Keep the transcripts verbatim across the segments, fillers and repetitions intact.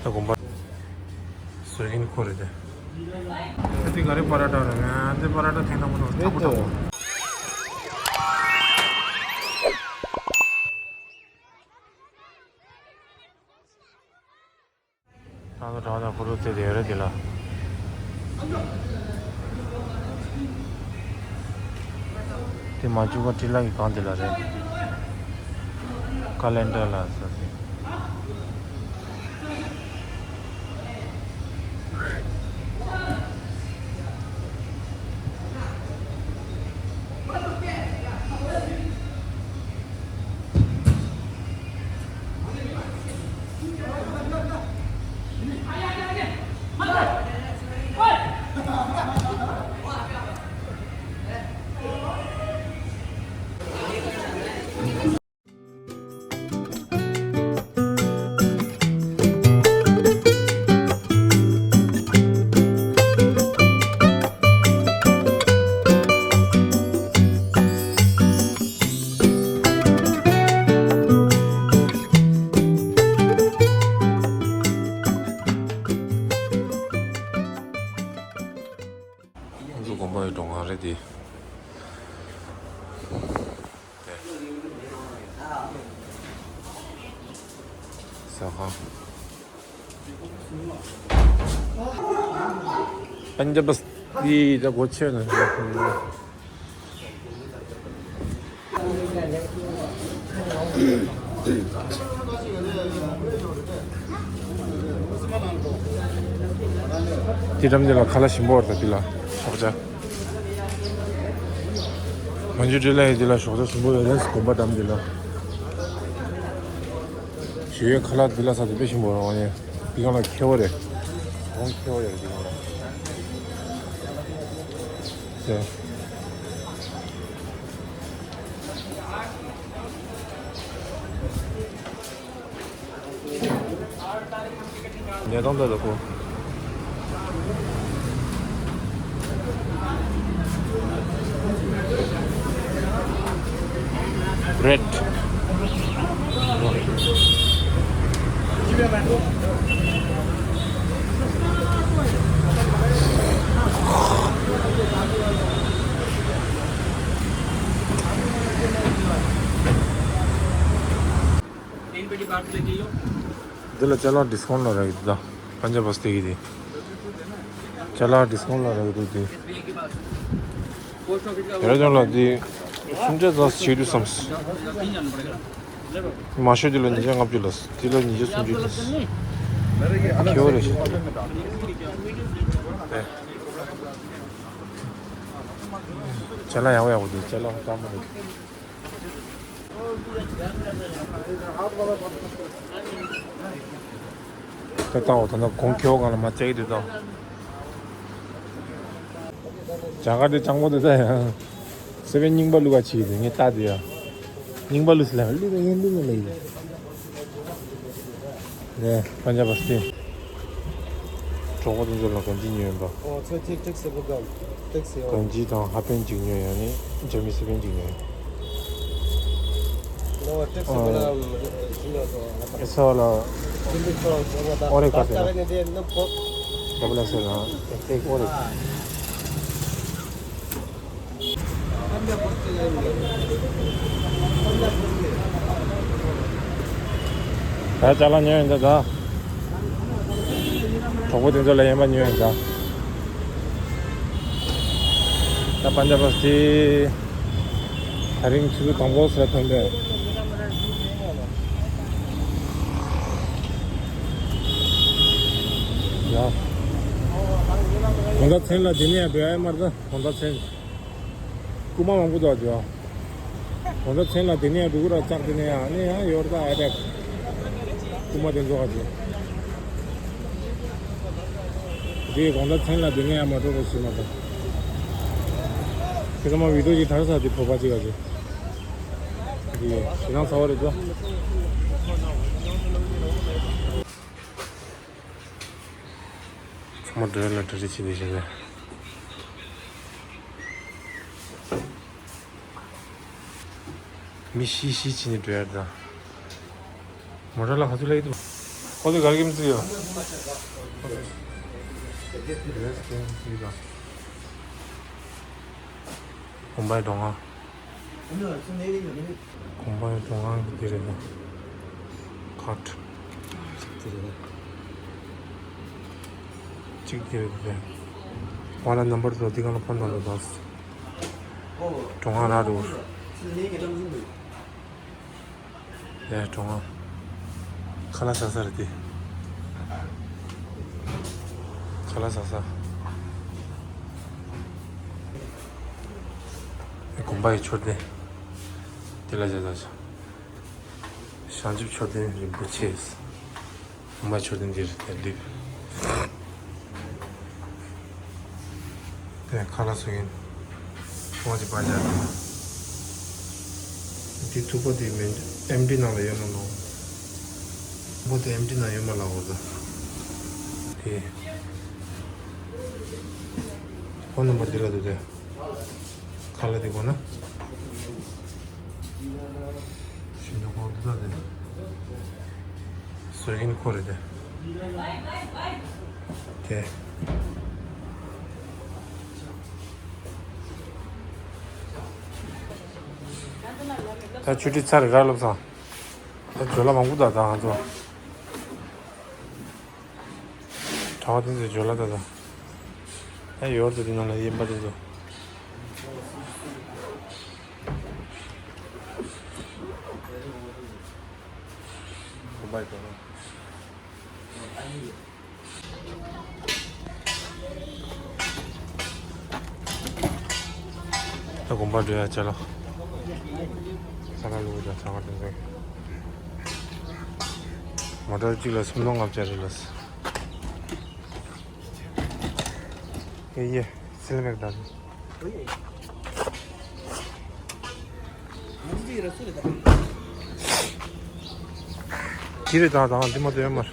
ད་དགོན་པ་བཟོ་མཁན་ཁོ་རེད་དེ། ཨ་དེ་ག་རེ་པ་ར་ཊ་རེད། ཨ་དེ་པ་ར་ཊ་ཐེངས་དང་པོ་དང་ཐག་པོ་དང་པོ། ད་ལྟ་གྲྭ་པ་དང་ཕུ་རུ་བཙལ་དེ་ཡོད་རེད་དེ་ལ། དེ་མ་བཅུག་ག་ཊི་ལ་གི་གང་དེ་ལ་རེད། ཀ་ལེན་ཌར་ལ་ཟེར་དེ། ང་ཚོ་དགོན་པ་ཡི་འགྲོ་ཁང་རེད་དེ། ས་ཁང་། པན་ཇ་བ་སྟི་ད་གོ་ཆེ་ན། དེ་འགྲམ་དེ་ལ་ཁ་ལག་ཞིམ་པོ་བར་ད་དེ་ལ་ཞོགས་ཇ། མ་འཇུ་འདྲེ་ལ་ཡི་དེ་ལ་ཞོགས་ཇ་ཞིམ་པོ་ཡོད་རེད། དགོན་པ་འགྲམ་དེ་ལ་ཞུ་ཡོད། ཁ་ལག་དེ་ལ་ས་དེ་དཔེ་ཞིམ་པོ་རང་ཡིན། དེ་གང་ལ་ཁེ་བོ་རེད། གོང་ཁེ་བོ་ཡོད་རེད་དེ་གང་ལ། ཡ། ཉལ་སྟངས་ལྟ་དང་པོ། རེད། འདི་ལ་ཅ་ལག་ཌི་སི་ཀའུན་ཊི་ལ་རག་གི་འདུག་ད་པན་ཇ་བ་སྟི་གི་དེ། ཅ་ལག་ཌི་སི་ཀའུན་ཊི་ལ་རག་གི་འདུག་དེ། ཡར་ལྗོངས་ལ་དེ་སུམ་བརྒྱ་ཙམ་བྱེད་དུས་བསམ། མ་ཤོད་དེ་ལ་ཉིས་བརྒྱ་ལྔ་བཅུ་ལ། དེ་ལ་ཉིས་བརྒྱ་སུམ་ཅུ་ལ། ཁེ་བོ་རེད་ཤག་ཅ་ལག་ཡག་པོ་ཡག་པོ་འདུག་ཅ་ལག་དཀར་མོ་རེད། ད་ལྟ་འོ་ད་ལྟ་གོང་ཁེ་བོ་སྒང་ལ་མ་བཙལ་གྱི་འདུག་ད། རྒྱ་གར་དེ་སྤྱང་པོ་དེ་ད་ཡང་སེ་བན་རྙིང་པ་བླུག་ག་ཕྱིན་ཡོད་དེ་ངས་ལྟ་དེ་ཡང་རྙིང་པ་བླུག་ཟེར་ལ་བླུག་ཡང་བླུག་མ་ལ་ཡིན། ནས་པན་ཇ་བ་སྟི། གྲོགས་པོ་དེ་ཚོ་ལ་གང་ཅི་ཉོས་ཡིན་པ། ཨོ་ཚོད་ཐིག་ཏིག་སེ་བོ་གམ་ཏིག་སེ་ཨོ། གང་ཅི་དང་ཧ་པན་ཅིག་ཉོས་ཡང་ནི་ཇ་མི་སེ་བན་ཅིག་ཉོས། ཨོ་ཏིག་སེ་བོ་ལ་ཨེ་ས་བ་ལ་ཨོ་རེ་ཀ་ཏེ་ན། ཌབ་ལ་སེ་ལ་ཨེ་ཏེག་ཨོ་རེ། ད་ཅ་ལག་ཉོས་ཡིན་ད་ད། གྲོགས་པོ་དེ་ཚོ་ལ་ཡན་པ་ཉོས་ཡིན་ད། ད་པན་ཇ་བ་སྟི། དེ་རིང་ཆུ་ཚོད་དང་པོ་ཟེར་ཐོན་པས། ཡ། དགོང་དག་མཚན་ལ་དེ་ནས་ཡང་འགྲོ་ཡ་ཡོད་མ་རེད་ད་དགོང་དག་མཚན། རྐུན་མ་མང་པོ་འདུག་ཨ་ཅོ། དགོང་དག་མཚན་ལ་དེ་ནས་འགྲོ་གི་ར་ལྕགས་དེ་ནས་ཨ་ནི་ཡང་ཡོར་ད་ཨེ་བེག་རྐུན་མ་དེ་ཚོ་ཨ་ཅོ། དེ་དགོང་དག་མཚན་ལ་དེ་ནས་ཡང་མ་འགྲོ་རོགས་ཞུ་མ་དང་། ཁྱེད་ཚང་མ་བི་ཌིའོ་ཅིག་ཐར་ས་དེ་ཕོ་པ་ཅིག་ཨ་ཅོ། དེ་ཞེ་སྡང་ཚ་བ་རེད་ཅོ། ཚང་མ་འགྲོ་ཡ་ལ་གྲ་སྒྲིག་བྱེད་བསྡད་བཞག་པས། མི་ཤི་ཤི་བྱས་ནས་འགྲོ་ཡ་དང་། མོ་ཊ་ལ་ག་ཚོད་ལ་ཡོད་དོ། ཁོ་ཚོ་ག་རེ་གིམ་ཚིག་ཡོད། གོམ་པའི་གྲོང་ཁ། གོམ་པའི་གྲོང་ཁ་གི་དེ་རེད། ཁ་ཁྲ། གཅིག་དེ་རེད། གཅིག་དེ་རེད། དེ་ཝ་ལ་ནམ་བར་དུ་དེ་གང་ལ་ཕོན་དང་ལ་དང་། གྲོང་ཁ་ར་འགྲོ། ཡ་གྲོང་ཁ། ཁ་ལག་ཟ་ས་རེད་དེ། ཁ་ལག་ཟ་ས། ཨེ་དགོན་པ་ཡི་མཆོད་རྟེན། དེ་ལ་བྱ་ཟ་ཞིང་། བྱང་ཆུབ་མཆོད་རྟེན་རིན་པོ་ཆེ། དགོན་པ་མཆོད་རྟེན་འདིར་དེར་འདུས། དེ་ཁ་ལག་བཟོ་མཁན། ཁོང་གི་པ་ཇ་དེ། འདི་ཐུག་པ་དེ་མིན་ཨེམ་ཌི་ནང་ལ་ཡོད་ན་ལོ། ཐུག་པ་དེ་ཨེམ་ཌི་ནང་ཡོད་མ་ལ་འོ་ད། དེ། ཕོན་ནམ་བར་འདི་ལ་འདུག་དེ། ཁ་ལག་དེ་གོ་ན། ཤིན་ཏུ་ཧོ་དུ་ད་དེ། བཟོ་མཁན་ཁོ་རེད་དེ། དེ། ད་ཆུ་ཁྲི་ཚར་རེད་ར་བློ་བཟང་། ད་ཇོ་ལ་མང་པོ་ད་ད་ང་ཚོ། གྲྭ་བ་དེ་ཚོའི་ཇོ་ལ་ད་ད། ད་ཡོར་དུ་དེ་ནང་ལ་ཡིན་པ་དེ་ཚོ། གོམ་པ་ཡི་དོ་རོ། ད་དགོན་པ་འགྲོ་ཡ་ཅ་ལག་ས་ཁ་ལུག་དང་ས་ཁ་དེ་ཚོ། མོ་ཊར་གཅིག་ལ་སུམ་སྟོང་ལྔ་བརྒྱ་རེད་ལ། ཨེ་ཡེ། སིལ་མེར་དང་། དེ་རེད་དང་དང་འདི་མ་གཏོགས་ཡོད་མ་རེད།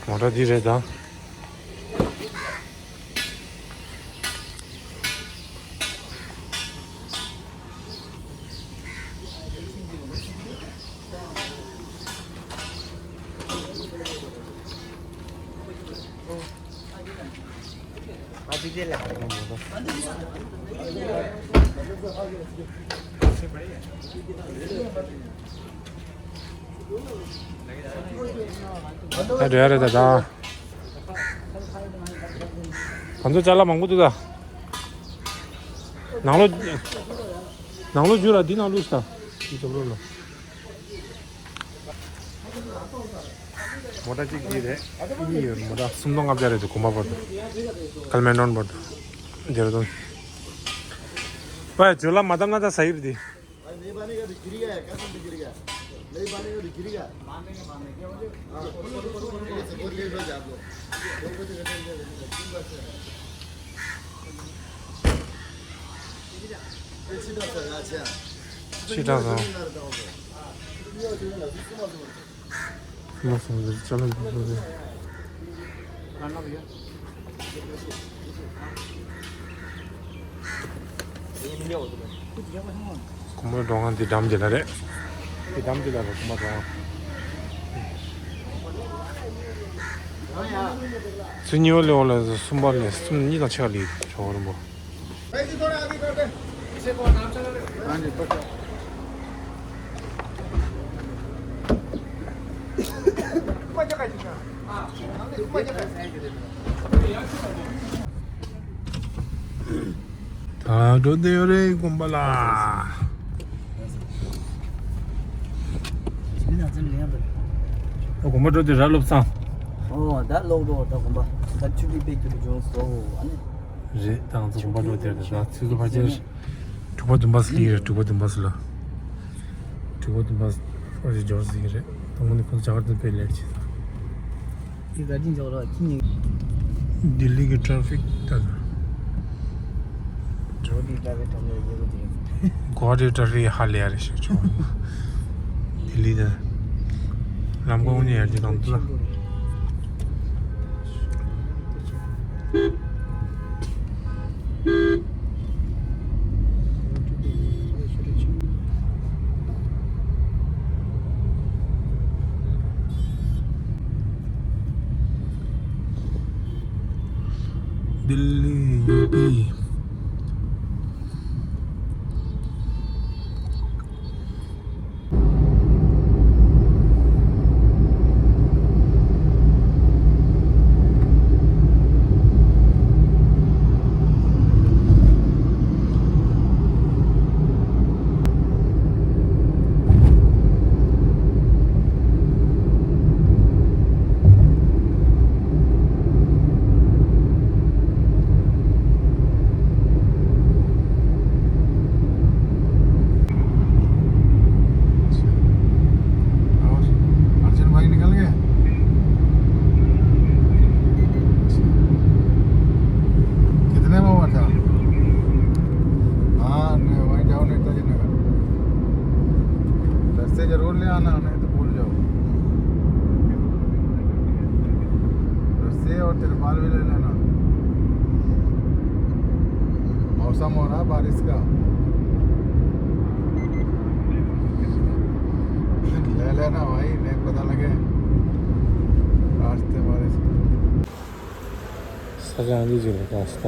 མོ་ཊ་འདི་རེད་ད། ད་འགྲོ་ཡ་རེད་ད་ད། ང་ཚོ་ཅ་ལག་མང་པོ་འདུག་ད། ནང་ལོགས། ནང་ལོགས་བརྒྱུད་ར་འདི་ནང་བླུགས་ཤིག་ད། འདི་ཅོག་ལོག་ལ། མོ་ཊ་གཅིག་འདི་རེད། གཉིས་ཡོད་མོ་ཊ་སུམ་སྟོང་ལྔ་བརྒྱ་རེད་འདུག་གོམ་པ་བར་དུ། ཀལ་མན་ཌོན་བར་དུ། ཌེ་ར་ཌུན། ཝེ་ཇོ་ལ་མ་བཏབ་ན་ད་ཟ་ཡི་རེད་འདི། भाई, नहीं बनेगा तो गिरेगा यार, कसम से गिरेगा। नहीं बनेगा तो गिरेगा। मारने का, मारने का। हाँ, बोल, बोल, बोल, बोल, बोल, बोल, बोल, बोल, बोल, आप लोग। बोल, बोल, बोल, बोल, बोल, बोल, बोल, बोल, बोल, बोल। ये सीधा सा, अच्छा। सीधा सा। ये जो है ना, सुनो, सुनो। ལགས་སོ། འདིར་ཅ་ལག་འདི་ཚོ་རེད། གོམ་པ་འགྲོ་ཁང་འདི་འགྲམ་འདི་ལ་རེད། འདི་འགྲམ་འདི་ལ་རེད་གོམ་པ་འགྲོ་ཁང་། ཚུ་གཉིས་པ་ལས་འོག་ལ་གསུམ་པ་ལས་གསུམ་གཉིས་དང་ཕྱེད་ཀ་ལས་ཆོག་རིན་པོ། ད་འགྲོ་བསྡད་ཡོད་རེད་དགོན་པ་ལ། ད་དགོན་པ་འགྲོ་བསྡད་ར་བློ་བཟང་། ཨོ་ད་ལོག་འགྲོ་ད་དགོན་པ། ད་ཆུ་བི་པེ་ཏུ་ཇོན་སོ་ཨ་ནི། རེད། ད་ང་ཚོ་དགོན་པ་འགྲོ་དེར་ད་ད་ཚིག་ཚོ་ཕལ་ཆེར་དྲུག་པ་བདུན་པ་ཙམ་སླེབས་ཀྱི་རེད། དྲུག་པ་བདུན་པ་ཙམ་ལ། དྲུག་པ་བདུན་པ་ཕལ་ཆེར་འབྱོར་ཟིན་གྱི་རེད། དང་པོ་ནས་ཁོ་ཚོ་ཇ་གར་ཏུ་དཔེ་ལེགས་བྱས་སོང་། དེ་ག་དུས་འབྱོར་རོགས་ཁྱི་གཉིས། ལྡི་ལི་གི་ཊ་ཕིག་ད། འགྲོ་དུས་ཊ་ཕིག་ཐོག་ནས་རྒྱལ་པོ་དེ་རེད། གོ་ཝ་དེ་ཊ་ཕིག་ཧ་ལས་ཡ་རེད་ཞིག་བྱུང་། ལྡི་ལི་ད། ལམ་ཁོང་ནས་ཡར་གྱི་གང་འདུག་ལ། दिल्ली, यूपी। अर्जुन भाई निकल गए। कितने में हुआ था? हाँ, नहीं, वहीं जाओ नेताजी नगर। रस्सी जरूर ले आना, नहीं तो भूल जाओ। रस्सी और तिरपाल भी ले लेना। मौसम हो रहा बारिश का। ले लेना भाई, नहीं पता लगे रास्ते बारिश का। ས་ཆ་འདི་ཅིག་ལ་ལྟ་ས།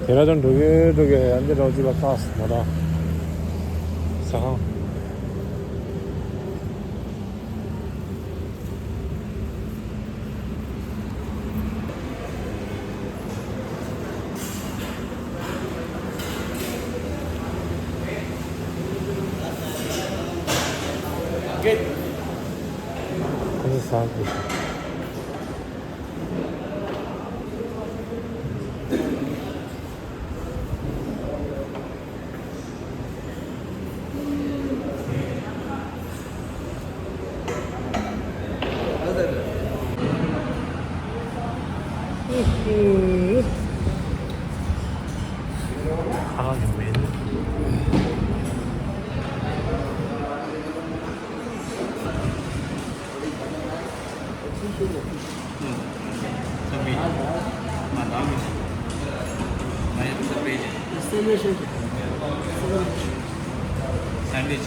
དེ་ར་དོན་འགྲོ་གི་འགྲོ་གི་ཡང་འདི་རོ་ཅིག་ལ་ལྟ་ས་མ་ར། ས་ཁང་། Sandwich. Sandwich.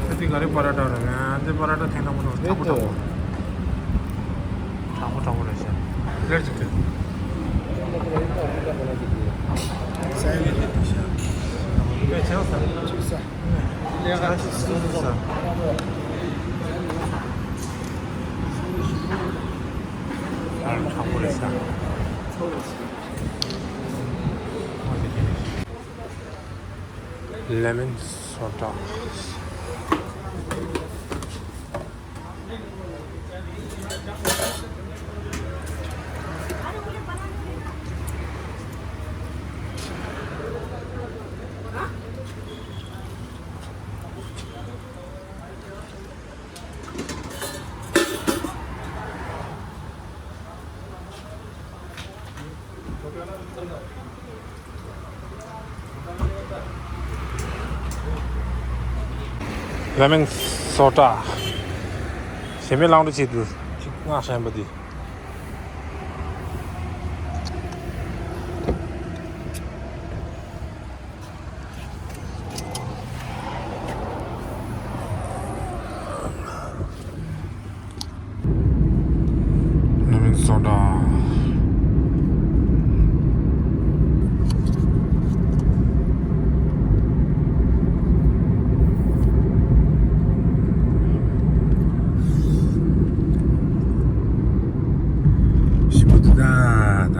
ཁྱེད་ཀྱི་ག་རེ་པ་ར་ཊ་རེད། ང་ཚོའི་པ་ར་ཊ་ཐེངས་དང་པོ་དང་དྲག་པོ་དྲག་པོ། དྲག་པོ་དྲག་པོ་རེད་ཤག་ལེར་ཅིག་ལྟོས། སའི་ཝེ་ལེ་ཏི་ཤག་དཔེ་ཆེན་ས། ཆུ་ས། ལས་ཀ་ཆུ་ས། ཆུ་ས། ཨ་དྲག་པོ་རེད་ཤག་ལེ་མོན་སོ་ཌ། ལེ་མོན་སོ་ཌ། ཞེ་མེད་གླང་འགྲོ་ཆེད་དུ་ཅིག་མངགས་བཞིན་པ་འདི། ལེ་མོན་སོ་ཌ།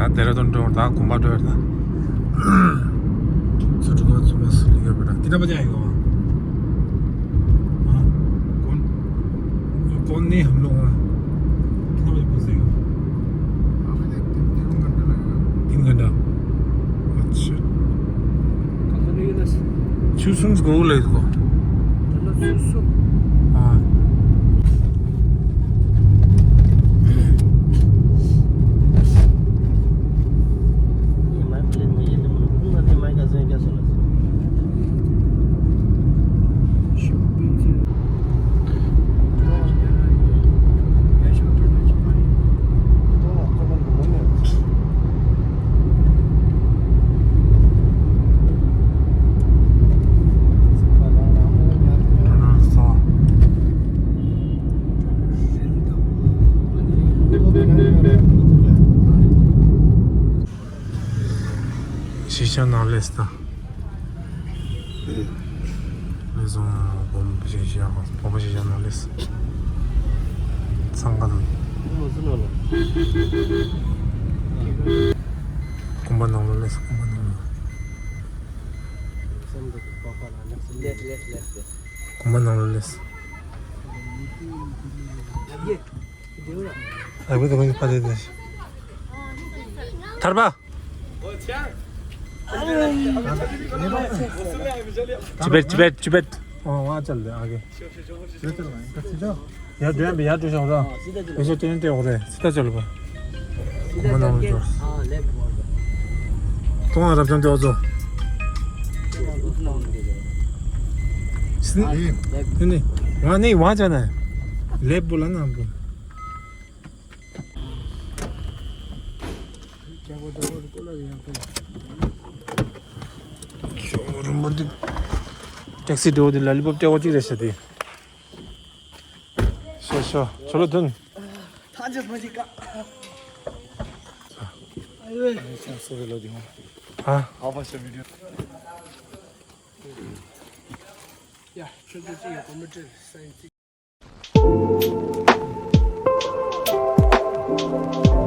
देहरादून रोड था, कुंभा रोड था। छोटे को सुबह से लेकर बेटा, कितना बजे आएगा वहाँ? हाँ? कौन? कौन नहीं, हम लोग वहाँ। कितना बजे पहुँचेगा? अभी देख, तीन, तीन घंटे लगेगा। तीन घंटा? अच्छा। Чусунс гоулэйдго. Чусун. А. ཤེས་བྱ་ནང་ལས་ད། ལས་བཟང་སྦོམ་ཤེས་བྱ་སྦོམ་ཤེས་བྱ་ནང་ལས། ཚང་ག་དང་། གོམ་པ་ནང་ལ་ལས་གོམ་པ་ནང་ལ། གོམ་པ་ནང་ལ་ལས། ཨ་བུ་དང་ཁོང་གཉིས་ཕ་དེ་དེ། ཐར་པ། Чебер, чебер, чебер. О, вон отсюда, окей. Я дверь, я дверь уже. Если ты не ты уже, сюда чёл бы. Кумана уже. Кумана рабдан ты уже. Син. Не, не, вон она. Леп была нам был. ཤོ་རུམ་པ་འདི་ཊེག་སི་འགྲོ་འདི་ལ་ལི་པོབ་སྤྲད་དགོས་ཅིག་རེད་ཤག་དེ། ཤོ་ཤོ་ཆོ་ལོ་དོན། ཐང་ཅིག་ཐང་ཅིག་ཀ། ཨ། ཨ་བ་ཤ་བི་ཌི་ཡོ། ཡ། ཁྱོད་ཚོ་ཅིག་ཡ་ཀོམ་པུ་ཊར་སའེན་སི།